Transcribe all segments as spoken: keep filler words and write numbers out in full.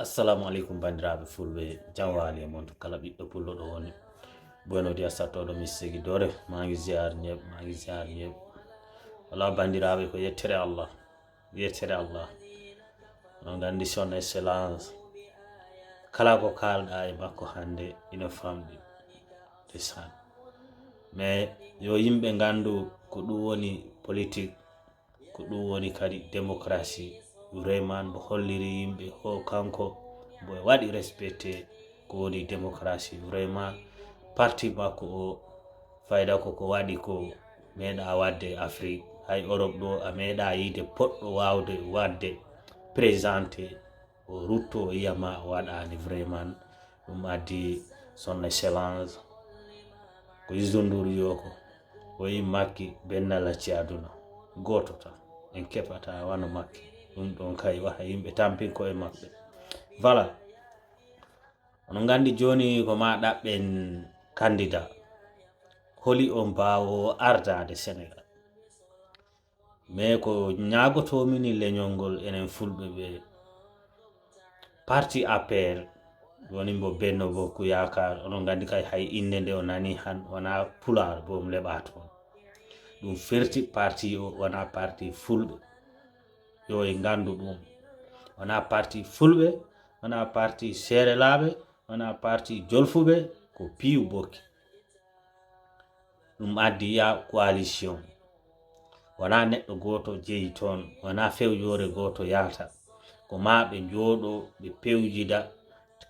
Assalamu aleykum, banndiraaɓe fulɓe, jam waali e mon to kala ɓiɗɗo pullo ɗo woni. Bueno dia sattoɗo mi segi dore, maa ngi ziar ñëpp, maa ngi ziar ñëpp. Wala banndiraaɓe, ko yettere Allah, yettere Allah. On nganndi son excellence, kala ko kaalɗa e makko hannde ina famɗi. Ndeysaan. Mais yo yimɓe nganndu ko ɗum woni politique, ko ɗum woni kadi démocratie. Vraiment mbo holliri yimɓe o, kanko mbo e waɗi respecté ko woni démocratie. Vraiment parti makko o, fayda ko ko waɗi ko meeɗa waɗde e Afrique. Hay Europe ɗo a meeɗa yiide poɗɗo waawde waɗde présenté o rutto o yiya ma o waɗaani. Vraiment ɗum addi son excellence ko Youssou Ndour yo ko o yi Makki bennala ci aduna gooto tan en keɓata wano Makki. Ɗum ɗon kay waha yimɓe tampin ko e maɓɓe. Voilà. Ono nganndi jooni ko ma ɗaɓɓen candidat. Holi on baawo ardaade Sénégal? Mais ko ñaagotoo mini leñol ngol enen fulɓe ɓe, parti A P R woni mbo Benno Bokk Yaakaar. Onon nganndi kay hay innde nde o nani han wona pulaar boom leɓa toon. Ɗum firti parti o wona parti fulɓe. Yo e nganndu ɗum. Wona parti fulɓe, wona parti seerelaaɓe, wona parti jolfuɓe, ko piiw bokki. Ɗum addi ya coalition. Wona neɗɗo gooto jeyi toon, wona fewjoore gooto yahata. Ko ma ɓe njooɗo, ɓe pewjida,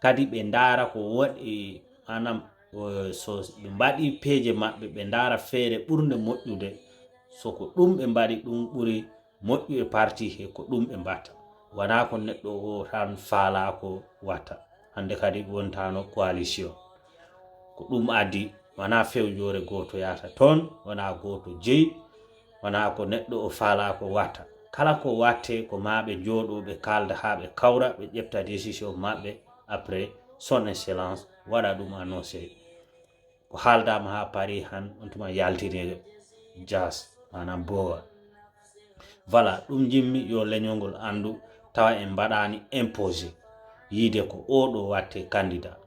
kadi ɓe ndaara ko waɗi, maanaam, eh, so ɓe mbaɗi peeje maɓɓe, ɓe ndaara feere ɓurnde moƴƴude. So ko ɗum ɓe mbaɗi, ɗum ɓuri moƴƴu e parti he, ko ɗum ɓe mbatta. Wona ko neɗɗo o tan faalaa ko watta. Hannde kadi wontano coalition. Ko ɗum addi, wona fewjoore gooto yahata toon, wona gooto jeyi, wona ko neɗɗo o faalaa ko watta. Kala ko watte ko ma ɓe njooɗo, ɓe kaalda haa ɓe kawra, ɓe ƴefta décision maɓɓe. Après, son excellence waɗa ɗum annoncé. Ko haaldaama haa paari han, on tuma yaltini jaas, maanaam boowa. Voilà, ɗum njimmi yo leñol ngol anndu, tawa en mbaɗaani imposé yiide ko oo ɗo watte candidat.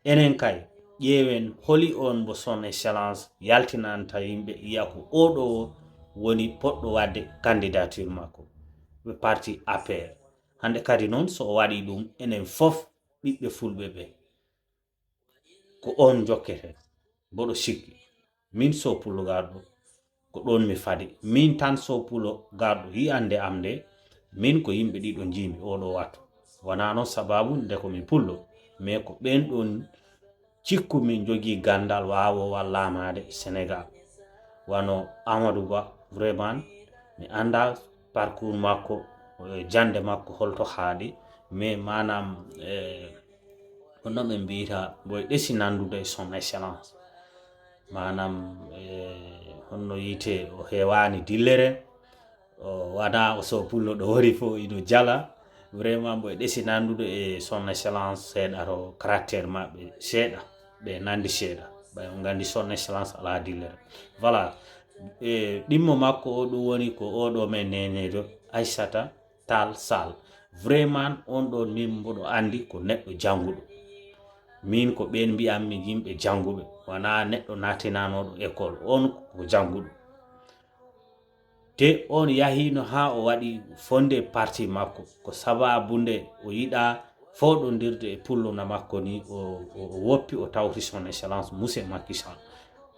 Enen kay, ƴeewen holi on mbo son excellence yaltinanta yimɓe, yiya ko oo ɗo woni poɗɗo waɗde candidature makko. Ɓe parti A P R. Hannde kadi noon, so o waɗi ɗum, enen fof ɓiɓɓe fulɓe ɓe, ko on jokketen. Mboɗo sikki, min Sow Pullo Garɗo, ko ɗon mi fadi. Min tan Sow Pullo Garɗo, yiyannde am nde, min ko yimɓe ɗiɗo njiimi oo ɗo wattu. Wonaa noon sababu nde ko mi pullo, mais ko ɓeen ɗoon cikku min njogii ganndal waawo wallaamaade Senegaal. Wano Amadou Ba, vraiment, mi anndaa parcours makko, eh, jannde makko holto haaɗi, mais maanaam, eh, honno ɓe mbiyata, mbo e ɗesi nanndude e son excellence. Maanaam, eh, honno yite o heewaani dillere, o wona o Sow Pullo ɗo woni fof ino jala. Vraiment, mbo e ɗesi nanndude e son excellence seeɗa to caractère maɓɓe seeɗa, ɓe nanndi seeɗa. Ɓay on nganndi son excellence alaa dillere. Voilà, e ɗimmo makko o ɗum woni ko oo ɗo men neneejo Aissata Tall Sall. Vraiment, on ɗon min mboɗo anndi ko neɗɗo jannguɗo. Min ko ɓeen mbiyammi yimɓe jannguɓe, wonaa neɗɗo naatinanooɗo école, on ko jannguɗo. Te on yahiino haa o waɗi fonnde parti makko, ko sababu nde o yiɗaa fooɗondirde e pullo na makko ni, o, o, o woppi, o tawti son excellence monsieur Macky Sall.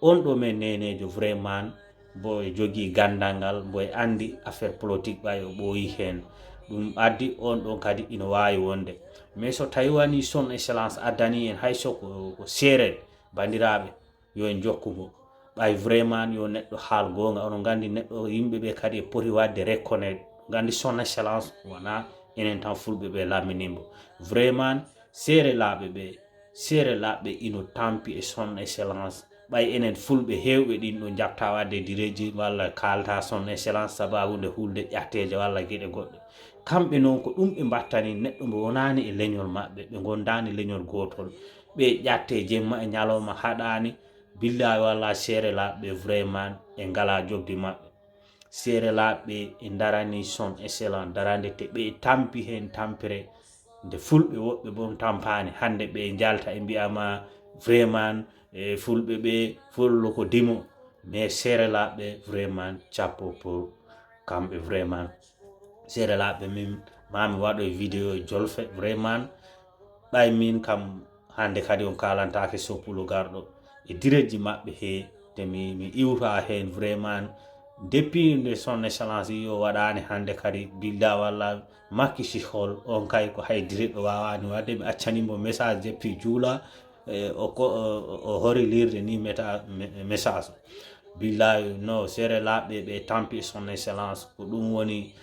On ɗo men neneejo vraiment mbo e jogii ganndal ngal, mbo e anndi affaire politique ɓay o ɓooyi heen. Ɗum addi on ɗon kadi ino waawi wonde. Mais so tawi woni son excellence addani en hay so ko, ko seereer, banndiraaɓe, yo en jokku mo. Ɓay vraiment yo neɗɗo haal goonga, onon nganndi neɗɗo, yimɓe ɓe kadi e poti waɗde reconnaître. Nganndi son excellence wonaa enen tan fulɓe ɓe lamminii mbo. Vraiment, seerelaaɓe ɓe, seerelaaɓe ino tampi e son excellence. Ɓay enen fulɓe heewɓe ɗin ɗo njaɓta waɗde direji walla kaalta son excellence sababu nde hulde ƴatteeje walla geɗe goɗɗe. Kamɓe noon ko ɗum ɓe mbattani neɗɗo mbo wonaani e leñol maɓɓe, ɓe ngondaani leñol gootol. Ɓe ƴatte jemma e ñalawma haɗaani, billahi walla seerelaaɓe vraiment ɓe ngalaa jogdi maɓɓe. Seerelaaɓe e ndarani son excellent darande te ɓe tampi heen tampere nde fulɓe woɓɓe boom tampaani hannde ɓe njalta e mbiyama vraiment e fulɓe ɓe fullo ko dimo mais seerelaaɓe vraiment chapeau pour kamɓe vraiment seerelaaɓe min mami waɗo e vidéo e jolfe vraiment ɓay min kam hannde kadi on kalantake soppulo garɗo e direji maɓɓe he te mi mi iwta heen vraiment depuis nde son excellence yo waɗani hannde kadi bilda walla makki si hol on kay ko hay direɗo wawani wadde mi accani mo message depuis juula o ko o hori lirde ni meta message billahi no seerelaaɓe ɓe tampi son excellence ko ɗum woni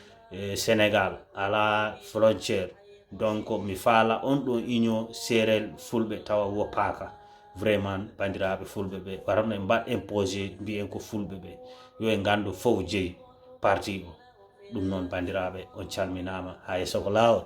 sénégal ala frontière donc mi faala on ɗon union seerel fulɓe tawa woppaaka vraiment bandiraɓe fulɓe ɓe waɗano en mbaɗ imposé mbiyen ko fulɓe ɓe yo en ngandu fof jeyi parti o ɗum noon bandiraɓe on calminama ha yesso ko lawol